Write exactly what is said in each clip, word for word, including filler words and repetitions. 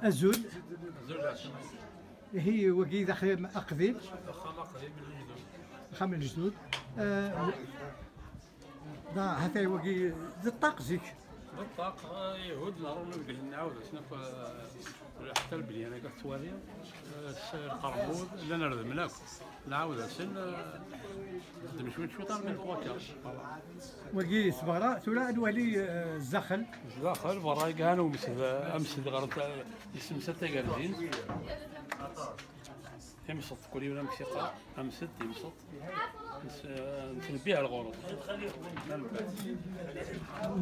Azul. Azul, Ihi, wagi d axxam aqdim. Axxam aqdim n lejdud. Axxam n lejdud. Eh, da, hatay wagi d ṭṭaq zik. D ṭṭaq, eh, ihud, neɣ ur nbeggen, nɛawed-asen akk, eh, ḥetta lbelyan akka tettwali, eh, s lqermud, llan redmen akk. Nɛawed-asen, eh, nxeddem cwiṭ cwiṭ armi n trois quarts. Wagi s berra, tura ad nwali, eh, zdaxel. Zdaxel, berra i yehan umsed, amsed ɣer ta-, yessemsad tagerzint. Imseṭ, kul yiwen amek s-yeqqar, amsed, imseṭ. Nes-, eh, nettnebbihi ar ɣur-s.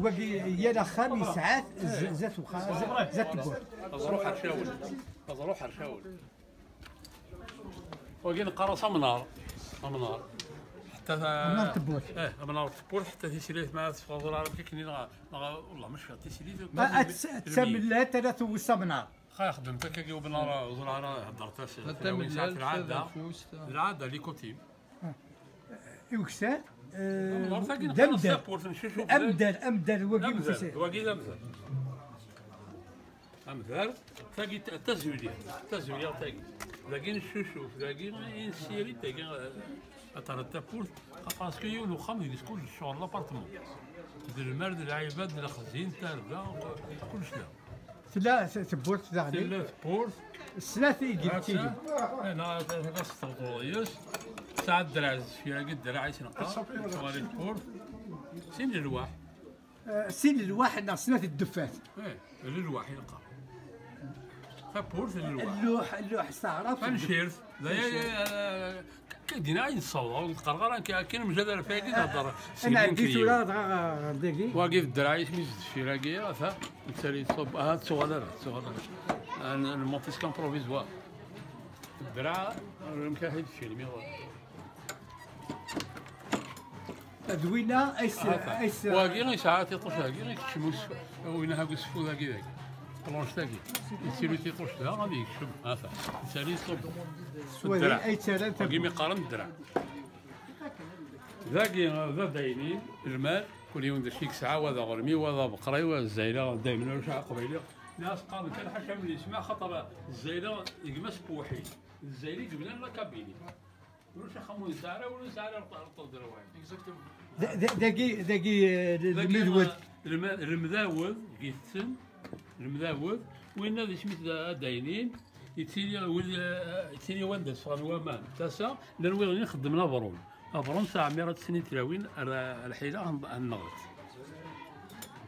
Wagi yal axxam yesɛa z-, zdat uxxam, z-, zdat tewwurt. Aẓruḥ ar cawel. Aẓruḥ ar cawel. Wagi neqqar-as amnar. Amnar. Ḥetta ta-, Amnar n tewwurt. Eh, amnar n tewwurt, ḥetta tislit ma teffeɣ ẓur Ɛrab kikni neɣ, neɣ, wallah, ma cfiɣ tislit. Ma ad tt-, ad tamellat, ala tewwet s amnar. Xa, xedmet akkagi ubnar, ẓur Ɛrab, heddret-as. Ḥetta tamellat, lɛada. Lɛada, les coutumes. I ukessar, eh, Amnar tagi d neqqar-as amdan. Tawwurt n Cucuf. Amdan, amdan, wagi Amdan, ukessar. Wagi d amdan. Amdar, tagi t-, tazuli, tazuli tagi. Dagi n Cucuf, dagi i nessiri, dagi, eh, ad terreḍ tawwurt, parce que yiwen uxxam deg-s kullec, ccɣel, l'appartement. D lmal, d lɛibad, d lexzin, tarda, kullec da. Tella t-, tewwurt daɣen? Tella tewwurt. Snat i d-yettilin. Neɣ, neɣ s-tewwḍeḍ yes. Tesɛa ddreɛ, zeffir-agi ddreɛ i s-neqqar. Tuɣal tewwurt. Sin lelwaḥ. Eh, sin lelwaḥ neɣ snat ddeffat. Eh, lelwaḥ i neqqar. Tawwurt n lelwaḥ. Lluḥ, lluḥ s taɛrabt. Tancirt. D aya, eh, k-, k-, dina i nessaweḍ, ur neqqar ara akken, akken mjad ara fayagi nehder. Ad nɛeddi tura dɣa ɣer dagi. Wagi d ddreɛ isem-is deffir-agi, ata, nettali ttṣub, aha, tettuɣal ara, tettuɣal ara. N-, nmonti-s kan provisoire. Ddreɛ, amek ara t-id-filmiɣ. D winna ay s-, ay s-, Wagi yesɛa tiṭuct dagi, i keččem us-, winna hag useffud-agi dagi. Planche-agi. Yettili tiṭuct da, ad yekcem. Ata. Yettali ṣub. Swali ddreɛ. Ay ttarran. Wagi mi qqaren ddreɛ. Dagi, d adaynin, lmal, kul yiwen d acu i yesɛa, wa d aɣrem-iw, wa d abeqra-iw, wa d zzayla, daymen ulac aqbayli. Nniɣ-as qqaren kan ḥaca m lisma, axaṭer zzayla d gma-s n Wḥid. D zzayla i yebnan la Kabylie. Ulac axxam ur nesɛi ara, ur nesɛi ara rṭ-, rṭ-, rṭ-, rwaḥ. Da-, da-, dagi, dagi, eh, dagi, lemdawed. Lem-, lemdawed, gitetten, lemdawed, winna d isem-is d adaynin, yettili, wid, eh, yettili wanda ffɣen waman, tasa, llan wiɣen ixeddmen abrum. Abrum s ɛmir ad tsini tlawin, ar, ar lḥila, ad, ad nneɣet.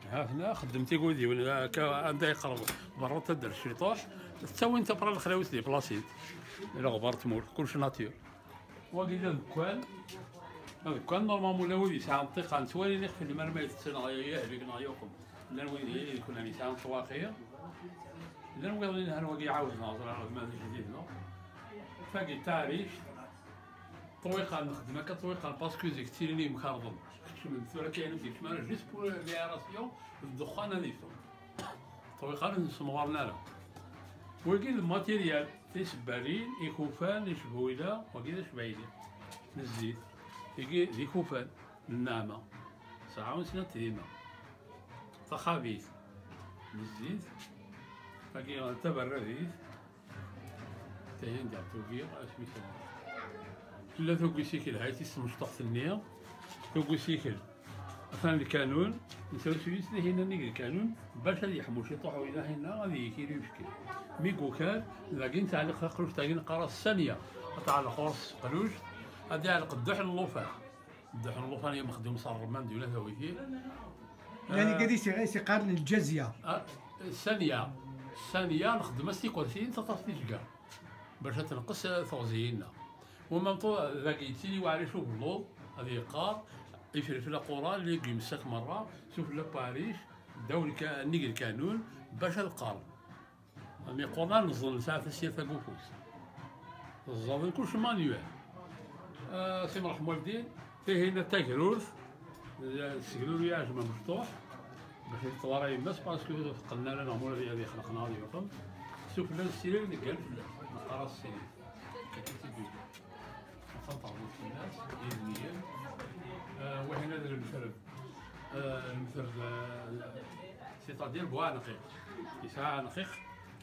Ha hna, xeddem tigudiwin, akka, anda yeqreb, berra taddart ciṭuḥ, ttawin tapra lexlawit di plasit, leɣbar tmurt, kullec nature. Wagi d adekkan. Adekkan, normalement, ula wid yesɛan ṭṭiqa, nettwali ixef lmal ma yetten neɣ yehlek neɣ yuqem. Llan wid yellan yesɛan ṭṭwaqi. Llan wiḍen yelhan wagi iɛawed neɣ ẓriɣ ma d ajdid neɣ. Tagi d taɛrict. Ṭṭwiqan nexdem akka ṭṭwiqan, parce que zik ttilin yemkarḍen. Keččmen tura kayen ur d-yekcem ara, juste pour l'aération, d ddexxan ad yeffeɣ. Ṭṭwiqan ur ten-ssemɣaren ara. Wagi d matériel, tisebbalin, ikufan, icbuyla, wagi d acbayli. N zzit. Tigi d ikufan, n nneɛma. Sɛawen snat dima. Taxabit, n zzit. Tagi d taberradit. Tahin d tugi, asmi kan. Tella tugi sikel, hay tis tmecṭuḥt-nni. Tugi sikel. Atan lkanun, nesrusu-yis tihin nnig lkanun, bac ad yeḥmu ciṭuḥ uyla hinna, ad yekil uyefki. Mi yukal, dagi nettɛelliq taqluct-agi neqqar-as ssanya. Ad tɛelleq ɣur-s teqluct, ad iɛelleq dduḥ n llufan. Dduḥ n llufan i mexdum s rrman d ula d awiti. Llan igad i s-, i s-iqqaren lǧazya. Ah, ssanya. Ssanya nexdem-as tikersiyin taṭaft tijga. Bac ad tenqes, eh, teɣzi-inna. Wamma meṭṭu, dagi yettili uɛric ubelluḍ, ad yeqqar, ifelfel aquran, légumes sak merra, sufella n uɛric, ddaw lka-, nnig lkanun, bac ad qqaren. Mi qqurna neẓẓel nesɛa tasya tagufut. Ẓẓaden kullec manuel. Ah, si mreḥ mwaldin, tihin d tagrurt, d-, seglulen iɛjem amecṭuḥ, bac yeṭṭeḍ ara yemma-s, parce que teqqen ara neɣ mura ad yexneq neɣ ad yuqem. Sufella n ssirir, neggan fell-as, neqqar-as ssirir. Akka i tt-id-yewwi. Aṭan teṛbut fell-as, d idniyyen. Ah, wahina d lemferb. Ah, lemferb, ah, c'est-à-dire bu aɛenqiq. Yesɛa aɛenqiq,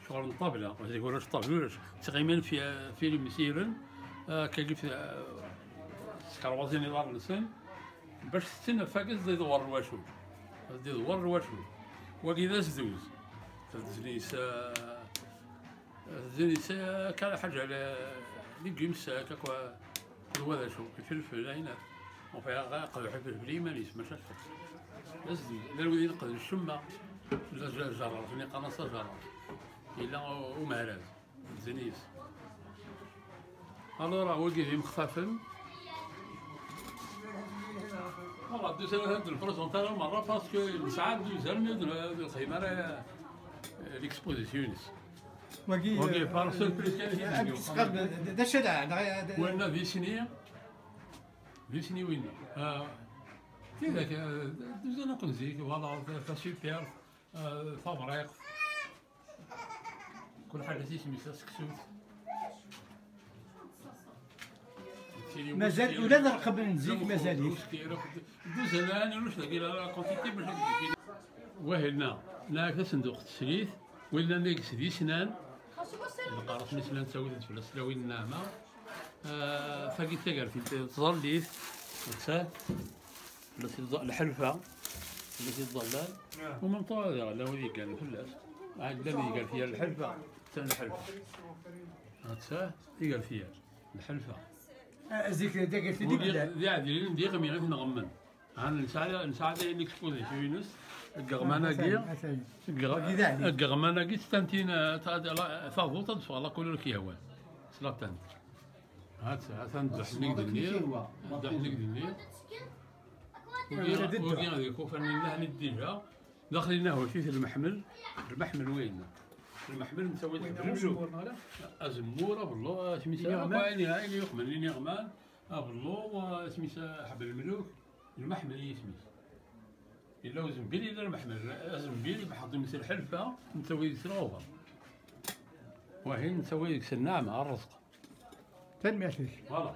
Kbar n ṭṭabla, zik ulac ṭṭabla, ulac. Ttɣimin fi, fi lemsiren, akka gif, skerwaẓin iḍarren-nsen, bac tetten ɣef wagi d-iḍewwer lwacul. D-iḍewwer lwacul. Wagi d azduz. Azduz-is, azduz-is, akka lḥaǧa, la, légumes, akka, quoi. D wa d acu, ifelfel, ayen. Enfin, qedḥ ifelfel i yiman-is, maca azduz. D arwid i neqdec cemma. D ajerrar, neqqar-as ajerrar. Yella u-, umehraz. Zzin-is. Alors, wagi d imexfafen. Voilà, deux heures de présentation, مرة parce que nesɛa deux heures de, de الخيمة, l'exposition-is. Wagi, wagi, euh, par surprise kan i d-, d-, d-, d acu ara, neɣ, d-, winna d isni, d isni winna. Ah, tidak, ah, d-, d-, d-, d-, voilà, d-, d-, super. Ah, tabriqt. Kul ḥaǧa s isem-is, taseksut. Mazal ula d rqem n zik mazal-it. Duzan, ulac dagi la quantité bac ad d-yeffi. Wahil-nna, nɛak tasenduqt teslit, win-nna deg-s d isnan, neqqar-as isnan, ttawin-d fell-as tlawin n nneɛma. Ah, tagi d tagertilt, tẓallit, netta. Tella si tẓ-, lḥelfa, tella si tẓallan. Ah. Umenṭur ad iɣella wid yeggan fell-as. Ah, llan yeggan fiyal lḥelfa, ttan lḥelfa. Atta, iger fiyal, lḥelfa. Ah, zik d agertil i yellan. D iɛdilen d iɣmi i ten-iɣemmen. Ha, nesɛa, nesɛa dayen l'exposition-ines, deg iɣman-agi, atan, atan. Deg iɣ-, wagi d aɛdil. Deg iɣman-agi, s tantin, eh, ta-, la-, taḍut ad d-teffeɣ la couleur i k-yehwan. S la teinte. Ha-tt-, atan dduḥ-nni i d-nniɣ. Dduḥ-nni i d-nniɣ. Wagi, wagi ad ikufan llan déjà. Daxel-inna hut-it lmeḥmel, lmeḥmel winna. Lmeḥmel nettawi-t ḥebb lemluk. Azemmur, abelluḍ, asmi-s, akk ayen, ayen yuqmen iniɣman, abelluḍ, asmi-s, ḥebb lemluk, lmeḥmel i yisem-is. Yella uzembil, yella lmeḥmel. Azembil, ibeḥḍ-im s lḥelfa, nettawi deg-s lɣuba. Wahin, nettawi deg-s nneɛma, rrezq. Tanemmirt-ik. Voilà.